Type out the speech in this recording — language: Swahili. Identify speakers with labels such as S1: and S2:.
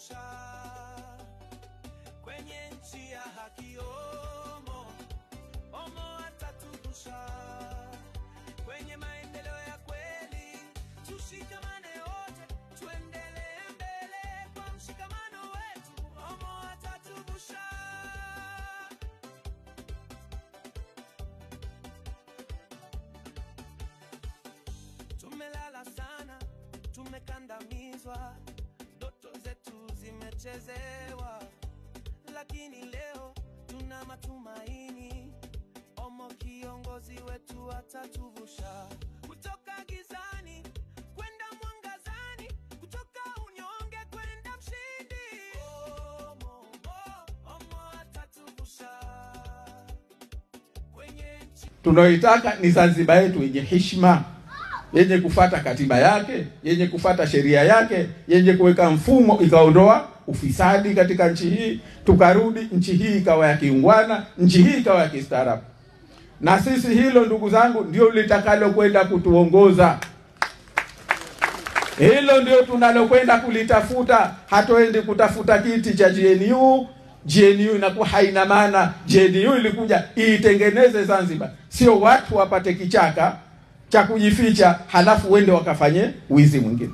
S1: atatuvusha kwenye nchi ya haki. Omo, Omo atatuvusha kwenye maendeleo ya kweli. Tushikamane wote, tuendelee mbele kwa mshikamano wetu. Omo atatuvusha. Tumelala sana, tumekandamizwa, ndoto zetu zimechezewa, lakini leo tuna matumaini. Omo kiongozi wetu atatuvusha kutoka gizani kwenda mwangazani, kutoka unyonge kwenda mshindi. Omo, Omo atatuvusha kwenye nchi
S2: Tunayoitaka ni Zanzibar yetu yenye heshima, yenye kufata katiba yake, yenye kufata sheria yake, yenye kuweka mfumo ikaondoa ufisadi katika nchi hii, tukarudi nchi hii ikawa ya kiungwana, nchi hii ikawa ya kistaarabu. Na sisi hilo, ndugu zangu, ndio litakalo kwenda kutuongoza. Hilo ndio tunalokwenda kulitafuta. Hatuendi kutafuta kiti cha GNU. GNU inakuwa haina maana. GNU ilikuja iitengeneze Zanzibar, sio watu wapate kichaka cha kujificha halafu wende wakafanye wizi mwingine.